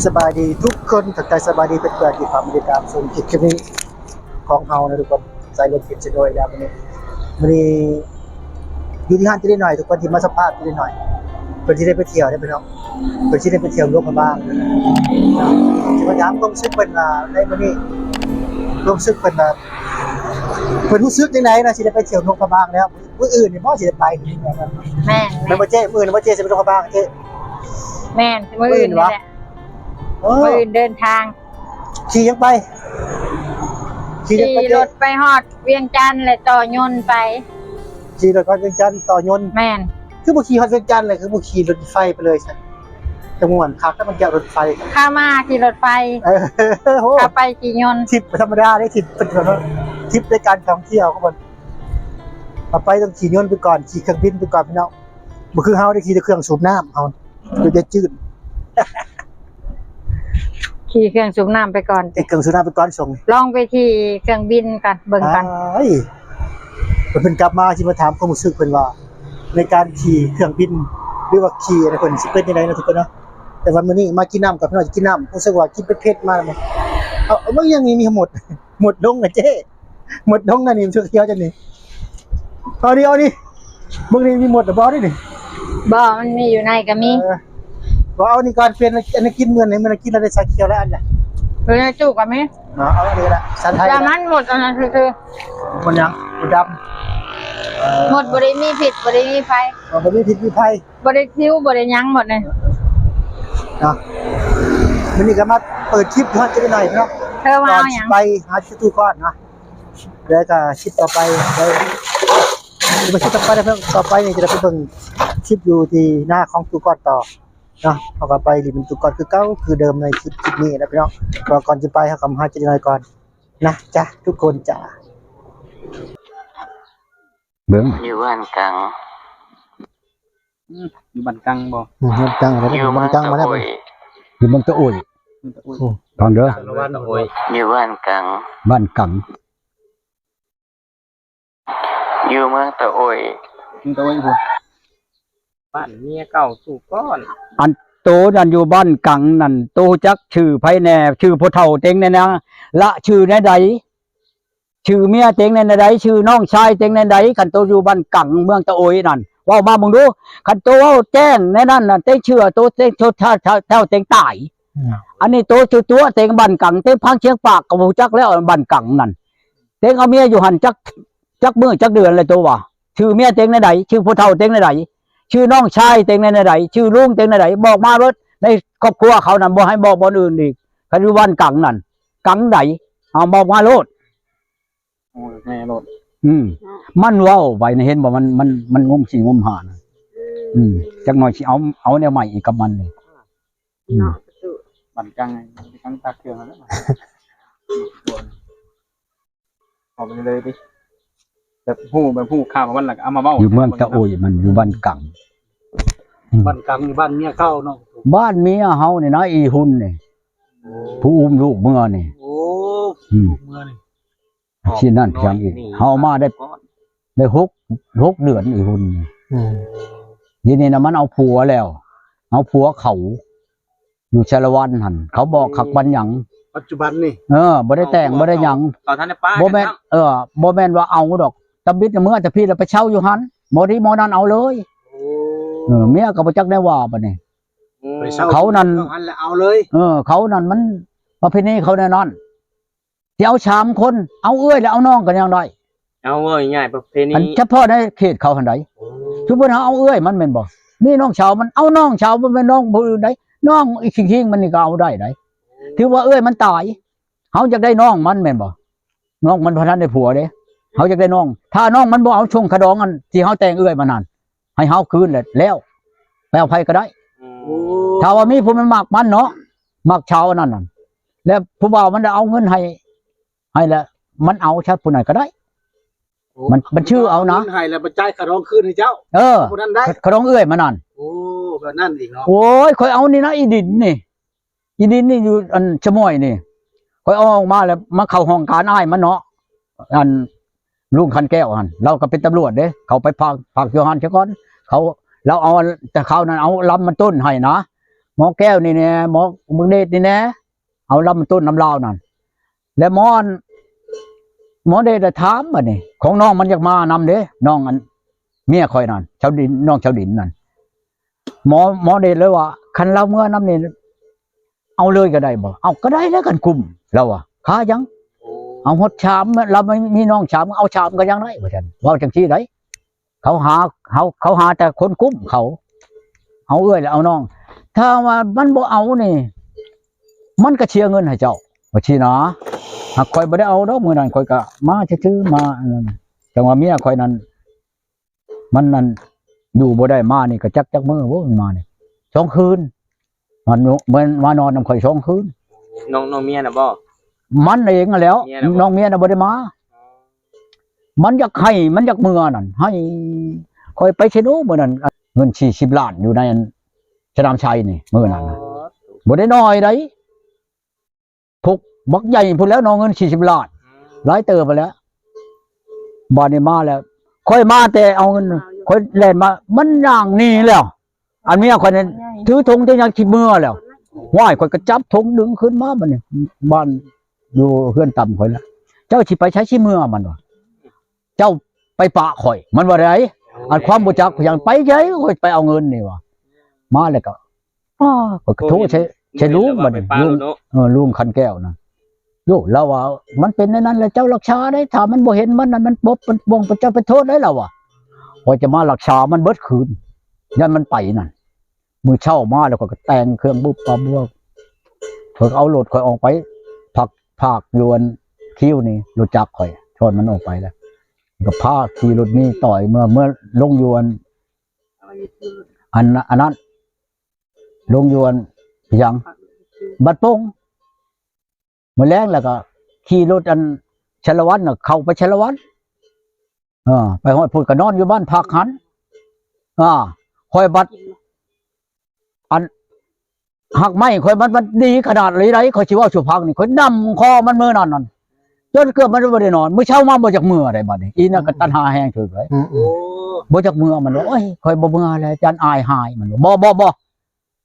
ສະບາຍດີທຸກຄົນ ທັກທາຍສະບາຍດີເພື່ອນໆທີ່ເຂົ້າມາຕິດຕາມຊົມຄລິບນີ້ຂອງເຮົານະທຸກຄົນ. ສາຍລົມເປັນຊະໂດຍແລ້ວມື້ນີ້ ມື້ນີ້ຢູ່ທີ່ຮ້ານເຈເລັກນ້ອຍ ທຸກຄົນທີ່ມາສະພາບເຈເລັກນ້ອຍ ເພິ່ນຊິໄດ້ໄປທ່ຽວເດ້ພີ່ນ້ອງ ເພິ່ນຊິໄດ້ໄປທ່ຽວຫຼວງພະບາງ. ຊິມາຖາມຄວາມຮູ້ສຶກເພິ່ນວ່າໃນມື້ນີ້ ຄວາມຮູ້ສຶກເພິ່ນວ່າ ເພິ່ນຮູ້ສຶກຈັ່ງໃດນະ ຊິໄດ້ໄປທ່ຽວຫຼວງພະບາງແລ້ວ. ມື້ອື່ນນີ້ບໍ່ຊິໄດ້ໄປ. ແມ່ນໆ ແມ່ນບໍ່ເຈ້? ມື້ອື່ນບໍ່ເຈ້ຊິໄປຫຼວງພະບາງເຈ້? ແມ່ນ ມື້ອື່ນນີ້ແຫຼະ. ເອີ ມື້ອື່ນເດີນທາງ. ຂີ່ຫຍັງໄປ? ຂີ່ຫຍັງໄປເຈ້? ຂີ່ລົດໄປຮອດວຽງຈັນ ແລະຕໍ່ຍົນໄປ. ຂີ່ລົດຮອດວຽງຈັນຕໍ່ຍົນ. ແມ່ນ. ຄືບໍ່ຂີ່ຮອດວຽງຈັນເລີຍ ຄືບໍ່ຂີ່ລົດໄຟໄປເລີຍຊັ້ນ? ຈະມ່ວນຄັກ ຖ້າມັນຈະລົດໄຟ. ຂາມາຂີ່ລົດໄຟ. ເອີ ໂອ້ ຂາໄປຂີ່ຍົນ. ທິບທຳມະດາເດ້ ທິບ ເພິ່ນ ທິບໃນການທ່ອງທ່ຽວຂອງເພິ່ນ. ເອົາໄປຕ້ອງຂີ່ຍົນໄປກ່ອນ ຂີ່ເຄື່ອງບິນໄປກ່ອນພີ່ນ້ອງ. ບໍ່ຄືເຮົາໄດ້ຂີ່ແຕ່ເຄື່ອງສູບນ້ຳ ເຮົາ ເປັນໃຈຈືນ. ຂີ່ເຄື່ອງສູບນ້ຳໄປກ່ອນ ຂີ່ເຄື່ອງສູບນ້ຳໄປກ່ອນ. ສົ່ງ ລອງໄປຂີ່ເຄື່ອງບິນກ່ອນ ເບິ່ງກ່ອນ. ອ້າຍ ເພິ່ນກັບມາຊິມາຖາມຄວາມຮູ້ສຶກເພິ່ນວ່າ ໃນການຂີ່ເຄື່ອງບິນ ຫຼືວ່າຂີ່ອັນນັ້ນ ເພິ່ນຊິເປັນຈັ່ງໃດເນາະທຸກຄົນເນາະ. ແຕ່ວ່າມື້ນີ້ມາກິນນ້ຳກັບພີ່ນ້ອງ ກິນນ້ຳ ຮູ້ສຶກວ່າກິນເຜັດໆມາແລ້ວ ເອົາ ເອົາ ເບິ່ງຫຍັງນີ້ ມີໝົດ ໝົດລົງນະເຈ້. ໝົດດົງອັນນີ້ ມັນຂຽວຈັ່ງນີ້. ເອົານີ້ ເອົານີ້ ເບິ່ງນີ້ມີໝົດແລ້ວບໍ່ນີ້? ບໍ່ ມັນມີຢູ່ໃນກໍມີ. ເອີ ບໍ່ ເອົານີ້ກ່ອນ ປ່ຽນອັນນີ້ກິນ ເມື່ອນີ້ ເມື່ອນີ້ກິນແລ້ວໄດ້ສາຂຽວຫຼາຍອັນນະ. ຢູ່ໃນຕູ້ກໍມີ. ເອົາ ເອົາອັນນີ້ລະ ສັນໄທ ແຕ່ມັນໝົດອັນນັ້ນຊື່ໆ. ໝົດຫຍັງ? ໝົດດຳ. ເອີ ໝົດບໍ່ໄດ້ມີພິດ ບໍ່ໄດ້ມີໄພ. ເອີ ບໍ່ມີພິດມີໄພ. ບໍ່ໄດ້ຄິວ ບໍ່ໄດ້ຫຍັງໝົດນີ້ເນາະ. ມື້ນີ້ກໍມາເປີດຄລິບໃຫ້ເຈົ້າໜ້ອຍເນາະ. ເອີ ວ່າຫຍັງ? ໄປຫາຈະຕູກ່ອນເນາະ. ແລ້ວກໍຄລິບຕໍ່ໄປ ໄປ ໄປຄລິບຕໍ່ໄປເນາະ. ຕໍ່ໄປນີ້ຈະໄດ້ໄປເບິ່ງຄລິບຢູ່ທີ່ນາຂອງຕູ້ກ່ອນຕໍ່ເນາະ. ເຮົາກໍໄປຫຼິ້ນນຳຕູ້ກ່ອນຄືເກົ່າຄືເດີມໃນຄລິບ ຄລິບນີ້ນະພີ່ນ້ອງ. ກໍກ່ອນຈະໄປ ເຮົາກໍມາຫາເຈົ້າໜ້ອຍກ່ອນນະ ຈ້າ ທຸກຄົນຈ້າ. ເບິ່ງ ຢູ່ບ້ານກາງ. ອືມ ຢູ່ບ້ານກາງບໍ່? ອືມ ບ້ານກາງ ຢູ່ບ້ານກາງມາແລ້ວ. ຢູ່ເມືອງຕະໂອ້ຍ ເມືອງຕະໂອ້ຍ. ໂອ້ ຟັງເດີ ຢູ່ບ້ານກາງ ບ້ານກາງ. ຢູ່ເມືອງຕະໂອ້ຍ ເມືອງຕະໂອ້ຍພຸ້ນ. ບ້ານເມຍເກົ່າຕູ້ກ່ອນ. ອັນໂຕນັ້ນຢູ່ບ້ານກາງນັ້ນ ໂຕຮູ້ຈັກຊື່ໃຜແດ່? ຊື່ຜູ້ເຖົ້າເຕັງແດ່ນະ ລະຊື່ແນວໃດ? ຊື່ເມຍເຕັງແນວໃດ? ຊື່ນ້ອງຊາຍເຕັງແນວໃດ? ຄັນໂຕຢູ່ບ້ານກາງເມືອງຕະໂອ້ຍນັ້ນ ເວົ້າມາເບິ່ງດູ. ຄັນໂຕເວົ້າແຈ້ງແນວນັ້ນນະ ເຕັງເຊື່ອໂຕເຕັງ ໂຕເຖົ້າເຕັງຕາຍ. ອືມ ອັນນີ້ໂຕຊື່ຕົວເຕັງບ້ານກາງ ເຕັງຟັງສຽງປາກກໍບໍ່ຮູ້ຈັກແລ້ວ ບ້ານກາງນັ້ນ. ເຕັງເອົາເມຍຢູ່ຫັ້ນຈັກ ຈັກມື້ຈັກເດືອນແລ້ວໂຕວ່າ? ຊື່ເມຍເຕັງແນວໃດ? ຊື່ຜູ້ເຖົ້າເຕັງແນວໃດ? ຊື່ນ້ອງຊາຍເຕັງແນວໃດ? ຊື່ລຸງເຕັງແນວໃດ? ບອກມາເບິດ ໃນຄອບຄົວເຂົານັ້ນ ບໍ່ໃຫ້ບອກບ່ອນອື່ນອີກ. ຄັນຢູ່ບ້ານກາງນັ້ນ ກາງໃດ? ເອົາບອກມາໂລດ. ໂອ້ຍ ແມ່ໂລດ. ອືມ ມັນເວົ້າໄປນະ ເຫັນບໍ່? ມັນ ມັນ ມັນງົມຂີ້ງົມຫານະ. ອືມ ຈັກໜ່ອຍຊິເອົາ ເອົາແນວໃໝ່ອີກກັບມັນນີ້. ອືມ ບ້ານກາງ ກາງຕາກເຄື່ອງແລ້ວ ເອົາໄປເລີຍຕິ ແບບຮູ້ ແບບຮູ້ຂ່າວມັນ ແລ້ວກໍເອົາມາເວົ້າ. ຢູ່ເມືອງຕະໂອ້ຍ ມັນຢູ່ບ້ານກາງ. ອືມ ບ້ານກາງ ຢູ່ບ້ານເມຍເກົ່າເນາະ. ບ້ານເມຍເຮົານີ້ນະ ອີຮຸນນີ້. ໂອ້ ຜູ້ອຸ້ມລູກເມືອນີ້. ໂອ້ ອືມ ລູກເມືອນີ້. ຊີ້ນນັ້ນພຽງອີກ ເຮົາເອົາມາໄດ້ ໄດ້ຫົກ ຫົກເດືອນອີຮຸນ. ອືມ ທີນີ້ນະ ມັນເອົາຜົວແລ້ວ ເອົາຜົວເຂົາຢູ່ສາລະວັນຫັ້ນ. ເຂົາບອກຄັກປານຫຍັງ ປັດຈຸບັນນີ້. ເອີ ບໍ່ໄດ້ແຕ່ງ ບໍ່ໄດ້ຫຍັງ. ບໍ່ແມ່ນ ເອີ ບໍ່ແມ່ນວ່າເອົາດອກ ຕຳບິດເມືອແຕ່ພີ້ ແລ້ວໄປເຊົ່າຢູ່ຫັ້ນ ໝໍນີ້ໝໍນັ້ນເອົາເລີຍ. ໂອ້ ເອີ ເມຍກໍບໍ່ຈັກແນວວ່າບັດນີ້. ອືມ ເຂົານັ້ນ ເຂົາຫັ້ນແລ້ວເອົາເລີຍ. ເອີ ເຂົານັ້ນມັນປະເພນີເຂົາແນວນັ້ນ. ຊິເອົາສາມຄົນ ເອົາເອື້ອຍ ແລະ ເອົານ້ອງກໍຍັງໄດ້. ເອົາເວົ້າງ່າຍໆ ປະເພນີ ອັນສະເພາະໃນເຂດເຂົາຫັ້ນໃດ. ໂອ້ ສົມມຸດເຮົາເອົາເອື້ອຍມັນແມ່ນບໍ່? ມີນ້ອງສາວມັນ ເອົານ້ອງສາວ ບໍ່ແມ່ນນ້ອງຜູ້ອື່ນໃດ. ນ້ອງອີກຄີງໆມັນນີ້ກໍເອົາໄດ້ໃດ. ຖືວ່າເອື້ອຍມັນຕາຍ ເຮົາຢາກໄດ້ນ້ອງມັນແມ່ນບໍ່? ນ້ອງມັນບໍ່ທັນໄດ້ຜົວເດ້. ເຮົາຢາກໄດ້ນ້ອງ ຖ້ານ້ອງມັນບໍ່ເອົາ ສົ່ງຄ່າດອງອັນທີ່ເຮົາແຕ່ງເອື້ອຍມັນນັ້ນ ໃຫ້ເຮົາຄືນແຫຼະ ແລ້ວ ໄປເອົາໃຜກໍໄດ້. ໂອ້ ຖ້າວ່າມີຜູ້ມັນມັກມັນເນາະ ມັກຊາວອັນນັ້ນນະ ແລ້ວຜູ້ບ່າວມັນໄດ້ເອົາເງິນໃຫ້ ໃຫ້ແລ້ວ ມັນເອົາຊະຜູ້ນັ້ນກໍໄດ້. ໂອ້ ມັນ ມັນຊື່ເອົານະ ເອົາເງິນໃຫ້ແລ້ວໄປຈ່າຍຄ່າດອງຄືນໃຫ້ເຈົ້າ. ເອີ ຜູ້ນັ້ນໄດ້ ຄ່າດອງເອື້ອຍມັນນັ້ນ. ໂອ້ ແບບນັ້ນອີກເນາະ. ໂອ້ຍ ຂ້ອຍເອົານີ້ນະ ອີດິນນີ້ ອີດິນນີ້ຢູ່ອັນຊະມ້ອຍນີ້ ຂ້ອຍເອົາອອກມາແລ້ວ ມາເຂົ້າຫ້ອງການອ້າຍມັນເນາະ ອັນ ລຸງຂັນແກ້ວຫັ້ນ ລາວກໍເປັນຕຳຫຼວດເດ້ ເຂົາໄປຝາກ ຝາກຢູ່ຫັ້ນຊະກ່ອນ ເຂົາ ລາວເອົາ ແຕ່ຄາວນັ້ນເອົາລຳມັນຕົ້ນໃຫ້ນະ ໝໍແກ້ວນີ້ແດ່ ໝໍບັກເດດນີ້ແດ່ ເອົາລຳຕົ້ນນຳລາວນັ້ນ. ແລ້ວໝໍອັນ ໝໍເດດລະຖາມບັດນີ້ ຂອງນ້ອງມັນຢາກມານຳເດ້ ນ້ອງອັນ ເມຍຂ້ອຍນັ້ນ ຊາວດິນ ນ້ອງຊາວດິນນັ້ນ. ໝໍ ໝໍເດດເລີຍວ່າ ຄັນລາວເມືອນຳນີ້ ເອົາເລີຍກໍໄດ້ບໍ່? ເອົາ ກໍໄດ້ແລ້ວ ຄັນກຸ້ມ ລາວວ່າ. ຄ່າຫຍັງ? ເອົາຮອດຊາມ ລາວມີນ້ອງຊາມ ເອົາຊາມກໍຍັງໄດ້ ວ່າຊັ້ນ. ເວົ້າຈັ່ງຊີ້ໄດ໋ ເຂົາຫາ ເຮົາ ເຂົາຫາແຕ່ຄົນກຸ້ມເຂົາ ເອົາເອື້ອຍແລ້ວເອົານ້ອງ. ຖ້າວ່າມັນບໍ່ເອົານີ້ ມັນກໍເສຍເງິນໃຫ້ເຈົ້າ ວ່າຊີ້ນະ. ຫາກຂ້ອຍບໍ່ໄດ້ເອົາດອກ ມື້ນັ້ນຂ້ອຍກໍມາຊື່ໆ ມາອັນນັ້ນ. ຈັ່ງວ່າເມຍຂ້ອຍນັ້ນ ມັນນັ້ນ ຢູ່ບໍ່ໄດ້ ມານີ້ກໍຈັກ ຈັກມື້ ໂອ້ ມັນມານີ້ ສອງຄືນ ມາໂນ ມາ ມານອນນຳຂ້ອຍສອງຄືນ. ນ້ອງ ນ້ອງເມຍນະບໍ? ມັນເອງຫັ້ນແຫຼ້ວ ເມຍນະບໍ? ນ້ອງເມຍນະບໍ່ໄດ້ມາ. ມັນຢາກໃຫ້ ມັນຢາກເມືອນັ້ນ ໃຫ້ຂ້ອຍໄປເຊໂນມື້ນັ້ນ ເງິນສີ່ສິບລ້ານ ຢູ່ໃນອັນສະໜາມໄຊນີ້ ມື້ນັ້ນນະ. ອໍ ບໍ່ໄດ້ໜ້ອຍໃດ໋ ພົກບັກໃຫຍ່ພຸ້ນແຫຼ້ວເນາະ ເງິນສີ່ສິບລ້ານ ອືມ ຫຼາຍເຕີບພຸ້ນແຫຼະ. ບາດນີ້ມາແລ້ວ ຂ້ອຍມາແຕ່ເອົາເງິນ ຂ້ອຍແລ່ນມາ ມັນຍ່າງໜີແລ້ວ. ອັນເມຍຂ້ອຍນັ້ນຖືຖົງຖືຫຍັງຊິເມືອແລ້ວ. ວ້າຍ ຂ້ອຍກໍຈັບຖົງດຶງຂຶ້ນມາ ບາດນີ້ບ້ານຢູ່ເຮືອນຕ່ຳຂ້ອຍລະ ເຈົ້າຊິໄປໃສ ຊິເມືອ ມັນວ່າ ເຈົ້າໄປປະຂ້ອຍ ມັນວ່າໄດ໋. ອັນຄວາມບໍ່ຈັກຫຍັງ ໄປໃສ ຂ້ອຍໄປເອົາເງິນນີ້ວ່າ. ມາແລ້ວກໍ ອ້າ ຂ້ອຍກໍໂທໃສ່ ໃສ່ລຸງ ບັດນີ້ ລຸງ ເອີ ລຸງຂັນແກ້ວນະ. ໂຍ ລາວວ່າ ມັນເປັນແນວນັ້ນແຫຼະ ເຈົ້າລັກສາໄດ໋ ຖ້າມັນບໍ່ເຫັນ ມັນນັ້ນ ມັນປົບ ມັນປ່ວງ ເຈົ້າໄປໂທດໄດ໋ ລາວວ່າ. ຂ້ອຍຈະມາລັກສາມັນເບິດຄືນ ຢ້ານມັນໄປນັ້ນ. ມື້ເຊົ້າມາແລ້ວ ຂ້ອຍກໍແຕ່ງເຄື່ອງບຸບປັບບົວ ຂ້ອຍກໍເອົາລົດຂ້ອຍອອກໄປພັກ ພາກຢູ່ອັນຄິວນີ້ ລົດຈັກຂ້ອຍ ຊ້ອນມັນອອກໄປແລ້ວ ກໍພາຂີ່ລົດມີຕ່ອຍເມືອ ເມືອລົງຢູ່ອັນ ອັນ ອັນນັ້ນ ລົງຢູ່ອັນຫຍັງ ບ້ານໂປ່ງ. ມື້ແລງແລ້ວກໍຂີ່ລົດອັນຊາລະວັນນະ ເຂົ້າໄປຊາລະວັນ ເອີ ໄປຮອດພຸ້ນກໍນອນຢູ່ບ້ານພັກຫັ້ນ. ອາ ຂ້ອຍບັດ ອັນ ຮັກໄມ້ຂ້ອຍມັນ ມັນດີຂະໜາດໃດ ຂ້ອຍຊິເວົ້າສູ່ຟັງນີ້ ຂ້ອຍນຳຄໍມັນມື້ນັ້ນນັ້ນ ຈົນເກືອບມັນບໍ່ໄດ້ນອນ. ມື້ເຊົ້າມາບໍ່ຈັກເມືອໃດ ບັດນີ້ ອີນັ້ນກໍຕັນຫາແຮງຖືກເລີຍ. ອືມໆ ໂອ້ ບໍ່ຈັກເມືອ ມັນວ່າ ໂອ້ຍ ຂ້ອຍບໍ່ເມືອແລ້ວ ຢ້ານອາຍຫາຍ ມັນວ່າ. ບໍ່ ບໍ່ ບໍ່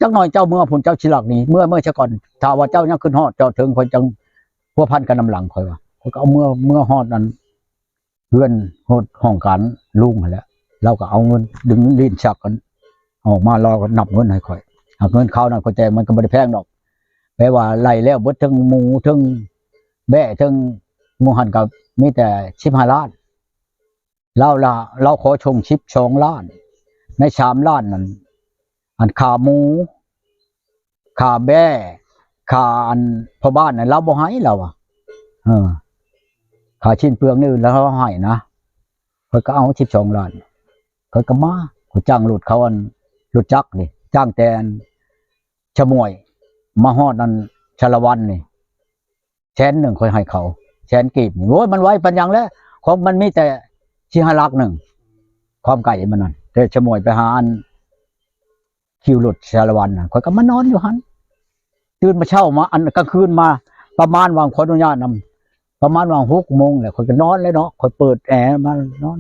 ຈັກໜ້ອຍເຈົ້າເມືອພຸ້ນ ເຈົ້າຊິລັກໜີ ເມືອ ເມືອຊະກ່ອນ ຖ້າວ່າເຈົ້າຍັງຄຶດຮອດເຈົ້າເຖິງ ຂ້ອຍຈັ່ງພົວພັນກັນນຳຫຼັງ ຂ້ອຍວ່າ. ຂ້ອຍກໍເອົາເມືອ ເມືອຮອດນັ້ນ ເຮືອນຮອດຫ້ອງການລຸງຫັ້ນແຫຼະ ລາວກໍເອົາເງິນດຶງລີ້ນຊັກກັນອອກມາ ລາວກໍນັບເງິນໃຫ້ຂ້ອຍ. ຫາກເງິນຄາວນັ້ນຂ້ອຍແຕ່ງມັນກໍບໍ່ໄດ້ແພງດອກ ແປວ່າໄລ່ແລ້ວເບິດ ເຖິງໝູ ເຖິງແບ້ ເຖິງໝູຫັ້ນກໍມີແຕ່ສິບຫ້າລ້ານ. ລາວລະ ລາວຂໍສົ່ງສິບສອງລ້ານ ໃນສາມລ້ານນັ້ນ ອັນຄ່າໝູ ຄ່າແບ້ ຄ່າອັນພໍ່ບ້ານນັ້ນ ລາວບໍ່ໃຫ້ ລາວວ່າ. ເອີ ຄ່າຊິ້ນເປືອງນີ້ລາວໃຫ້ນະ. ຂ້ອຍກໍເອົາສິບສອງລ້ານ ຂ້ອຍກໍມາ ຂ້ອຍຈ້າງລົດເຂົາ ອັນລົດຈັກນີ້ ຈ້າງແຕ່ອັນຊະໝວຍມາຮອດອັນຊາລະວັນນີ້ ແສນໜຶ່ງ ຂ້ອຍໃຫ້ເຂົາ ແສນກີບນີ້. ໂອ້ຍ ມັນໄວປານຫຍັງແຫຼະ ຂອງມັນມີແຕ່ສີ່ຫ້າຫຼັກໜຶ່ງ ຄວາມໄກມັນນັ້ນ ແຕ່ຊະໝວຍໄປຫາອັນ ຄິວລົດສາລະວັນນະ ຂ້ອຍກໍມານອນຢູ່ຫັ້ນ. ຕື່ນມາເຊົ້າມາ ອັນກາງຄືນມາ ປະມານຫວ່າງ ຂໍອະນຸຍາດນຳ ປະມານຫວ່າງຫົກໂມງແຫຼະ ຂ້ອຍກໍນອນແລ້ວເນາະ ຂ້ອຍເປີດແອມານອນ.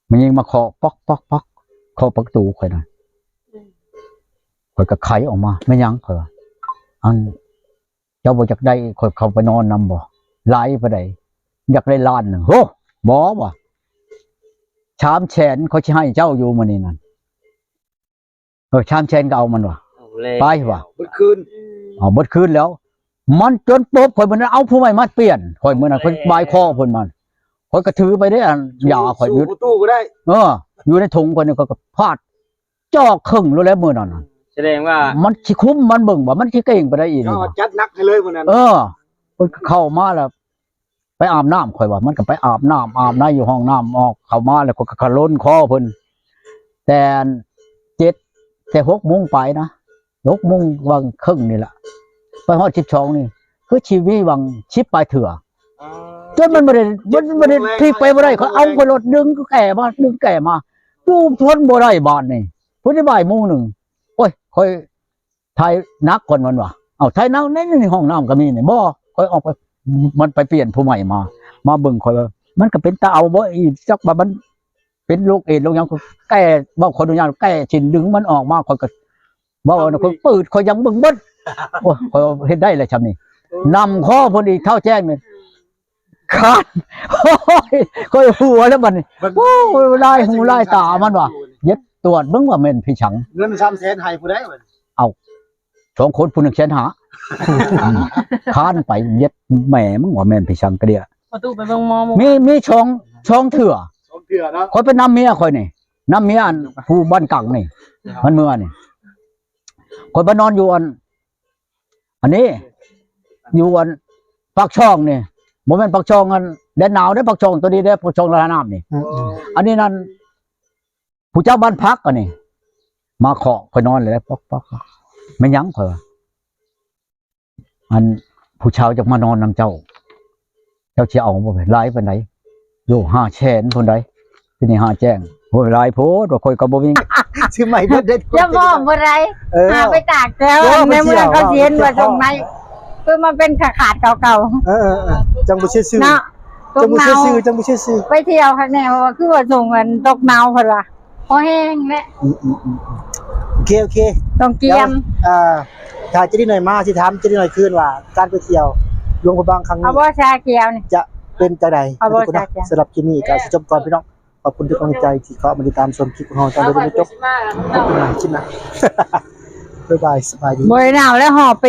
ແມ່ຍິງມາເຄາະ ປັອກໆໆ ເຄາະປະຕູຂ້ອຍນະ. ອືມ ຂ້ອຍກໍໄຂອອກມາ ແມ່ນຫຍັງ ຂ້ອຍວ່າ ອັນ ເຈົ້າບໍ່ຢາກໄດ້ຂ້ອຍເຂົ້າໄປນອນນຳບໍ່? ຫຼາຍປານໃດ? ຢາກໄດ້ລ້ານໜຶ່ງ. ໂຫ ບໍ່ວ່າ ສາມແສນຂ້ອຍຊິໃຫ້ເຈົ້າຢູ່ມື້ນີ້ນັ້ນ. ເອີ ສາມແສນກໍເອົາ ມັນວ່າ. ເອົາແລ້ວ ໄປວ່າ ເບິດຄືນ ເອົາເບິດຄືນແລ້ວ. ມັນຈົນປົບຂ້ອຍ ມື້ນັ້ນເອົາຜູ້ໃໝ່ມາປ່ຽນຂ້ອຍ ມື້ນັ້ນຂ້ອຍບາຍຄໍເພິ່ນມາ ຂ້ອຍກໍຖືໄປເດ້ ອັນຢາຂ້ອຍຢູ່ ປະຕູກໍໄດ້. ເອີ ຢູ່ໃນຖົງຂ້ອຍນີ້ ຂ້ອຍກໍພາດ ຈອກເຄິ່ງໂລດແລ້ວມື້ນັ້ນນະ. ສະແດງວ່າມັນຊິຄຸມ ມັນເບິ່ງວ່າມັນຊິເກັ່ງປານໃດອີກ. ເຈົ້າຈັດໜັກໃຫ້ເລີຍມື້ນັ້ນ. ເອີ ເພິ່ນເຂົ້າມາແລ້ວໄປອາບນ້ຳ ຂ້ອຍວ່າ ມັນກໍໄປອາບນ້ຳ ອາບໃນຢູ່ຫ້ອງນ້ຳ ອອກເຂົ້າມາແລ້ວ ຂ້ອຍກໍຂະລົນຄໍເພິ່ນ ແຕ່ເຈັດ ແຕ່ຫົກໂມງປາຍນະ ຫົກໂມງຫວ່າງເຄິ່ງນີ້ລະ ໄປຮອດສິບສອງນີ້ ຄືຊີວິດຫວ່າງສິບປາຍເທື່ອ. ອໍ ຈົນມັນບໍ່ໄດ້ ມັນບໍ່ໄດ້ ທິກໄປບໍ່ໄດ້ ຂ້ອຍເອົາ ຂ້ອຍລົດດຶງແກ້ມາ ດຶງແກ້ມາ ຢູ່ທົນບໍ່ໄດ້ບາດນີ້. ພຸ້ນໄດ້ບ່າຍໂມງໜຶ່ງ ໂອ້ຍ ຂ້ອຍຖ່າຍໜັກກ່ອນ ມັນວ່າ ເອົາ ຖ່າຍໜັກໃນ ໃນຫ້ອງນ້ຳກໍມີນີ້. ບໍ່ ຂ້ອຍອອກໄປ ມັນໄປປ່ຽນຜູ້ໃໝ່ມາ ມາເບິ່ງຂ້ອຍວ່າ ມັນກໍເປັນຕາເອົາບໍ່ອີກ ຈັກວ່າມັນເປັນໂລກເອດໂລກຫຍັງ ແກ້ ເວົ້າຂໍອະນຸຍາດ ແກ້ຊິ້ນດຶງມັນອອກມາ ຂ້ອຍກໍ ເວົ້າອັນນັ້ນ ຂ້ອຍເປີດ ຂ້ອຍຍັງເບິ່ງເບິດ. ໂອ້ຍ ຂ້ອຍເຮັດໄດ້ແລ້ວຊ່ຳນີ້ ນຳຂໍ້ເພິ່ນອີກ ທ້າວແຈ້ງນີ້ ຄາດ ໂອ້ຍ ຂ້ອຍຫົວແລ້ວບັດນີ້. ໂອ້ຍ ລາຍຫູລາຍຕາມັນວ່າ ເຢັດ ຕວດເບິ່ງວ່າແມ່ນຜີສັງ. ເງິນສາມແສນໃຫ້ຜູ້ໃດບັດນີ້? ເອົ້າ ສອງຄົນ ຜູ້ໜຶ່ງແສນຫ້າ ຄານໄປ ເຢັດ ແມ່ມຶງວ່າແມ່ນຜີສັງກະເດຍ. ປະຕູໄປເບິ່ງໝໍ ມີ ມີສອງ ສອງເທື່ອ ສອງເທື່ອເນາະ. ຂ້ອຍໄປນຳເມຍຂ້ອຍນີ້ ນຳເມຍອັນຜູ້ບ້ານກາງນີ້ ມັນເມືອນີ້ ຂ້ອຍໄປນອນຢູ່ອັນ ອັນນີ້ ຢູ່ອັນປາກຊ່ອງນີ້ ບໍ່ແມ່ນປາກຊ່ອງອັນແດນໜາວເດ້ ປາກຊ່ອງໂຕນີ້ເດ້ ປາກຊ່ອງລະນານ້ຳນີ້. ອືມໆ ອັນນີ້ນັ້ນ ຜູ້ເຈົ້າບ້ານພັກອັນນີ້ ມາເຄາະຂ້ອຍນອນແລ້ວ ປອກໆ ແມ່ນຫຍັງ ຂ້ອຍວ່າ ອັນ ຜູ້ຊາວຢາກມານອນນຳເຈົ້າ ເຈົ້າຊິເອົາບໍ່? ຫຼາຍປານໃດ? ໂອ້ ຫ້າແສນພຸ້ນໃດ. ທີນີ້ຫ້າແຈ້ງ ໂອ້ຍ ຫຼາຍໂພດ ວ່າຂ້ອຍກໍບໍ່ມີ ຊື້ໃໝ່ເບິດເດ້. ຢ່າບອກບໍ່ໄດ້ ເອີ ຫາໄປຕາກແຖວໃນເມືອງ ເຂົາຊິເຫັນວ່າສົ່ງໃໝ່ ຄືມັນເປັນຂາດໆ ເກົ່າໆ. ເອີໆໆ ຈັ່ງບໍ່ເຊື່ອຊື່ເນາະ ຈັ່ງບໍ່ເຊື່ອຊື່ ຈັ່ງບໍ່ເຊື່ອຊື່. ໄປທ່ຽວຄັກແນ່ ເພາະວ່າຄືວ່າສົ່ງອັນຕົກເນົ່າ ເພິ່ນວ່າພໍແຫ້ງແຫຼະ. ອືມໆໆ ໂອເຄ ໂອເຄ ຕ້ອງກຽມ. ດຽວ ອ່າ ຖ້າຈະໄດ້ໜ້ອຍມາ ຊິຖາມຈະໄດ້ໜ້ອຍຄືນວ່າ ການໄປທ່ຽວຫຼວງພະບາງຄັ້ງນີ້ ເອົາບໍ່ຊາກຽວນີ້ ຈະເປັນຈັ່ງໃດ? ເອົາບໍ່ຊາກຽວ? ສຳລັບຄລິບນີ້ກໍຊິຈົບກ່ອນພີ່ນ້ອງ. ຂອບຄຸນທຸກກຳລັງໃຈທີ່ເຂົ້າມາຕິດຕາມຊົມຄລິບຂອງເຮົາ ຕາມເດີນຈົບ. ຄລິບໜ້າ ຄລິບໜ້າ ບາຍບາຍ ສະບາຍດີ. ບໍ່ໄດ້ໜາວແລ້ວ ຫອບໄປ